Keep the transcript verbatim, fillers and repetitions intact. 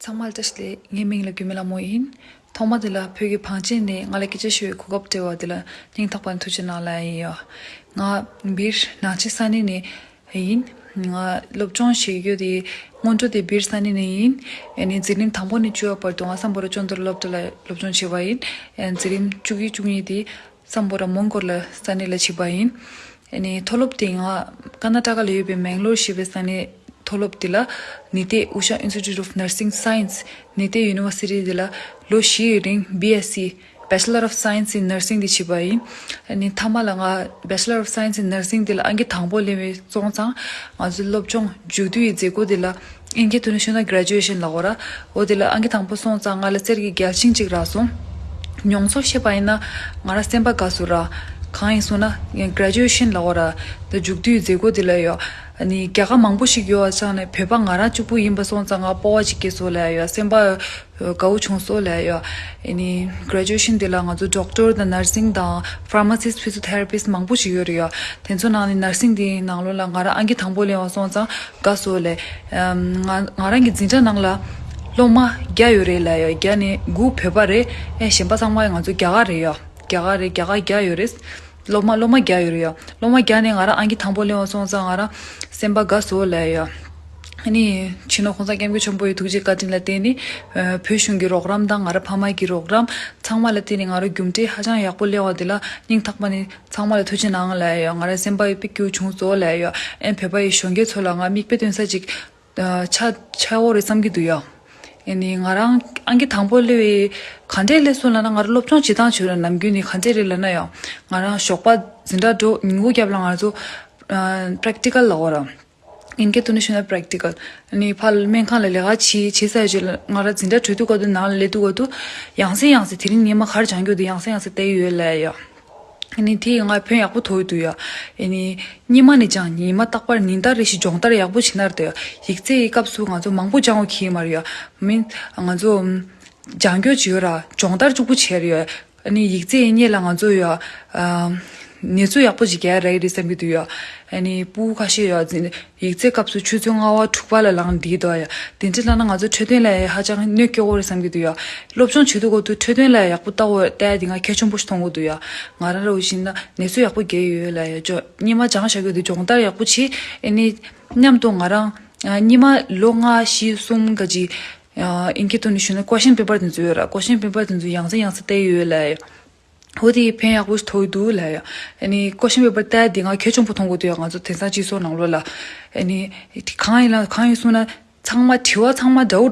ཚང་མ་ལ་བཀྲ་ཤིས་བདེ་ལེགས། ངའི་མིང་ལ་རྒྱུད་སྨད་ལྷ་མོ་ཡིན། ཐོག་མ་དེ་ལ་བོད་ཀྱི་བང་ཆེན་ནས་ང་ལ་སྐད་ཆ་ཞུ་བའི་གོ་སྐབས་སྤྲད་པ་དེ་ལ་སྙིང་ཐག་པ་ནས་ཐུགས་རྗེ་གནང་ལབ་ཡིན་ཡོད། ང་སྦིར་ནང་ཆེན་ས་གནས་ནས་ཡིན། ང་སློབ་སྦྱོང་བྱེད་རྒྱུ་དེ་སྔོན་འགྲོ་དེ་སྦིར་ས་གནས་ནས་ཡིན། ཨ་ནི་འཛིན་རིམ་དང་པོ་ནས་བཅུ་པ་བར་དུ་ང་སམ་བྷོ་ཊ་ཅོན་དར་སློབ་གྲྭ་ལ་སློབ་སྦྱོང་བྱས་པ་ཡིན། ཨ་འཛིན་རིམ་བཅུ་དགུ་བཅུ་གཉིས་དེ་སམ་བྷོ་ཊ་མོན་གྷོ་ལ་ས་གནས་ལ་བྱས་པ་ཡིན། ཨ་ནི་མཐོ་སློབ་དེ་ང་ཀར་ན་ཊ་ཀ་ལ་ཡོད་པའི་མེང་ལོར་ཞེས་པའི་ས་གནས་མཐོ་སློབ་དེ་ལ་ནི་ཏེ་ཨུ་ཤ་Institute of Nursing Science, ནི་ཏེ་University དེ་ལ་ལོ་བཞི་ཡི་རིང་B S c, Bachelor of Science in Nursing དེ་བྱས་པ་ཡིན། ཨ་ནི་མཐའ་མ་ལ་ང་Bachelor of Science in Nursing དེ་ལ་ཨང་ཀི་དང་པོ་ལེན་པའི་སོང་ཙང་ང་ཚོའི་སློབ་སྦྱོང་མཇུག་བསྡུ་ཡི་མཛད་སྒོ་དེ་ལ་ཨིན་སྐད་དུ་ནི་ཞུས་ན་graduation ལབ་དགོས་ར། འོ་དེ་ལ་ཨང་ཀི་དང་པོ་སོང་ཙང་ང་ལ་གསེར་གྱི་རྒྱལ་ཆིངས་གཅིག་རག་སོང་། མྱོང་ཚོར་བཤད་པ་ཡིན་ན་ང་རང་སེམས་པ་དགའ་སོང་ར། གང་ཡིན་སོང་ན་ངས་graduation ལབ་དགོས་ར། ད་མཇུག་བསྡུའི་མཛད་སྒོ་དེ་ལ་ཡོད། ཨ་ནི་རྒྱལ་ཁ་མང་པོ་ཞིག་ཡོད་པ་ཆགས་ནས་བོད་པ་ང་རང་གཅིག་པུ་ཡིན་པ་སོང་ཙང་ང་སྤོབས་པ་ཅིག་སྐྱེས་སོང་ལབ་ཡོད། སེམས་པ་དགའ་བོ་བྱུང་སོང་ལབ་ཡོད། ཨ་ནི་graduation དེ་ལ་ང་ཚོ་doctor དང་nursing དང་pharmacist, physiotherapist མང་པོ་ཞིག་ཡོད་རེད་ཡོད། དེ་ཚོ་ནང་ནས་nursing དེའི་ནང་ལོགས་ལ་ང་རང་ཨང་ཀི་དང་པོ་ལེན་པ་སོང་ཙང་དགའ་སོང་ལབ། ཨམ་ང་ང་རང་གི་འཛིན་གྲྭ་ནང་ལ་སློབ་མ་བརྒྱ་ཡོད་རེད་ལབ་ཡོད། བརྒྱ་ནས་དགུ་བོད་པ་རེད། ཨེ་གཞན་པ་ཚང་མ་ང་ཚོ་རྒྱ་གར་རེད་ཡོད། རྒྱ་གར་རེད། རྒྱ་གར་བརྒྱ་ཡོད་རེད། སློབ་མ་སློབ་མ་བརྒྱ་ཡོད་རེད་ཡོད། སློབ་མ་བརྒྱ་ནས་ང་རང་ཨང་ཀི་དང་པོ་ལེན་པ་སོང་ཙང་ང་རང་སེམས་པ་དགའ་སོང་ལབ་ཡོད། ཨ་ནི་ཕྱི་ནང་གོང་ས་སྐྱབས་མགོན་ཆེན་པོ་ཡི་ཐུགས་རྗེ་བཀའ་དྲིན་ལ་བརྟེན་ནས་ཨ་བོད་གཞུང་གི་རོགས་རམ་དང་ང་རང་ཕ་མ་གི་རོགས་རམ་ཚང་མ་ལ་བརྟེན་ནས་ང་རང་རྒྱུ་འབྲས་ཧ་ཅང་ཡག་པོ་སླེབས་པ་དེ་ལ་སྙིང་ཐག་པ་ནས་ཚང་མ་ལ་ཐུགས་རྗེ་གནང་ལབ་ཡོད། ང་རང་སེམས་པ་ཡི་དཔེ་སྐྱིད་པོ་བྱུང་སོང་ལབ་ཡོད། ཨེ་བོད་པ་ཡི་གཞོན་སྐྱེས་ཚོ་ལ་ང་མིག་དཔེ་སྟོན་ས་ཅིག་ཆགས་ཆགས་འོ་རེད་བསམ་གྱི་འདུག་ཡ། ཨ་ནི་ང་རང་ཨང་ཀི་དང་པོ་སླེབས་པའི་ག་འདྲས་སླེབས་སོང་ལབ་ན་ང་རང་སློབ་སྦྱོང་བྱེད་སྟངས་བྱོས་ལ་ནམ་རྒྱུན་ནས་ག་འདྲས་རེད་ལབ་ན་ཡང་ང་རང་ཞོགས་པ་འཛིན་གྲྭ་འགྲོ་ཉིན་གུང་རྒྱབ་ལ་ང་ཚོ་practical ལབ་དགོས་ར། ཨིན་སྐད་དུ་ནི་ཞུས་ན་practical ཨ་ནི་ཕར་སྨན་ཁང་ལ་ལས་ཀ་བྱེད་བྱེད་ས་ཡོད་ཅིག་ལ་ང་རང་འཛིན་གྲྭ་གྲོལ་དུས་སྐབས་དུ་ནང་ལ་སླེབས་དུས་སྐབས་དུ་ཡང་སེ་ཡང་སེ་དེ་རིང་ཉི་མ་ག་རེ་སྦྱང་རྒྱུ་འདུག་ཡང་སེ་ཡང་སེ་བལྟས་ཡོད་ལབ་ཡ། ཨ་ནི་དེས་ང་ཕན་ཡག་པོ་ཐོགས་འདུག་ཡ། ཨ་ནི་སྔོན་མ་ནས་སྦྱང་ཉི་མ་རྟག་པར་ཉིན་ལྟར་རེ་བཞིན་སྦྱོང་བརྡར་ཡག་པོ་བྱེད་ན་རེད་དོ། ཡིག་ཚད་ཀྱི་སྐབས་སུ་ང་ཚོ་མང་པོ་སྦྱང་དགོས་ཀྱི་ཡོད་མ་རེད་ཡ། མིན་ང་ཚོ་སྦྱང་རྒྱུ་ཅིག་ཡོད་ར་སྦྱོང་བརྡར་གཅིག་པུ་བྱས་རེད་ཡ། ཨ་ནི་ཡིག་ཚད་ཡིན་ཉེ་ལ་ང་ཚོ་ཡ་ཨ་ནས་ཚུལ་ཡག་པོ་ཅིག་རྒྱག་ཡ་རེད་རེད་བསམ་གྱི་འདུག་ཡ། ཨ་ནི་སྤུ་གུ་ཁ་ཤས་ཡ་འཛིན་ཡིག་ཚད་སྐབས་སུ་ཆུ་ཚོད་ལྔ་པ་དྲུག་པ་ལ་ལངས་བསྡད་འདུག་ཡ། དེ་འདྲ་ལབ་ན་ང་ཚོ་འཕྲོད་བསྟེན་ལ་ཡ་ཧ་ཅང་གནོད་སྐྱེལ་གྱི་རེད་བསམ་གྱི་འདུག་ཡ། སློབ་སྦྱོང་བྱེད་དུས་སྐབས་དུ་འཕྲོད་བསྟེན་ལ་ཡག་པོ་ལྟ་བ་ལྟ་ཡ་དེ་ང་གལ་ཆེན་པོ་ཞིག་མཐོང་གི་འདུག་ཡ། ང་རང་ར་བ་བཞིན་ན་ནས་ཚུལ་ཡག་པོ་རྒྱག་ཡོད་ལ་ཡ་ཅོ་སྔོན་མ་སྦྱང་བཞག་གི་འདུག་སྦྱོང་བརྡར་ཡག་པོ་བྱེད། ཨ་ནི་མཉམ་དུ་ང་རང་ཨ་སྔོན་མ་ལོ་ལྔ་བཞི་གསུམ་ག་ཅིག་ཨ་ཨིན་སྐད་དུ་ནི་ཞུས་ན་question paper དེ་ཚོ་ཡོད་ར། question paper དེ་ཚོ་ཡང་སེ་ཡང་སེ་བལྟས་ཡོད་ལ་ཡ། འོ་དེ་ཕན་ཡག་པོ་ཞིག་ཐོགས་འདུག་ལབ་ཡ། ཨ་ནི་question paper ལྟ་ཡ་དེ་ང་གལ་ཆེན་པོ་མཐོང་གི་འདུག་ཡ། ང་ཚོ་དེང་སང་སྤྱི་ཚོགས་ནང་ལོགས་ལ་ཨ་ནི་གང་ཡིན་ལ་གང་ཡིན་གསུངས་ན་ཚང་མ་དྲི་བ་ཚང་མ་འདྲ་བོ་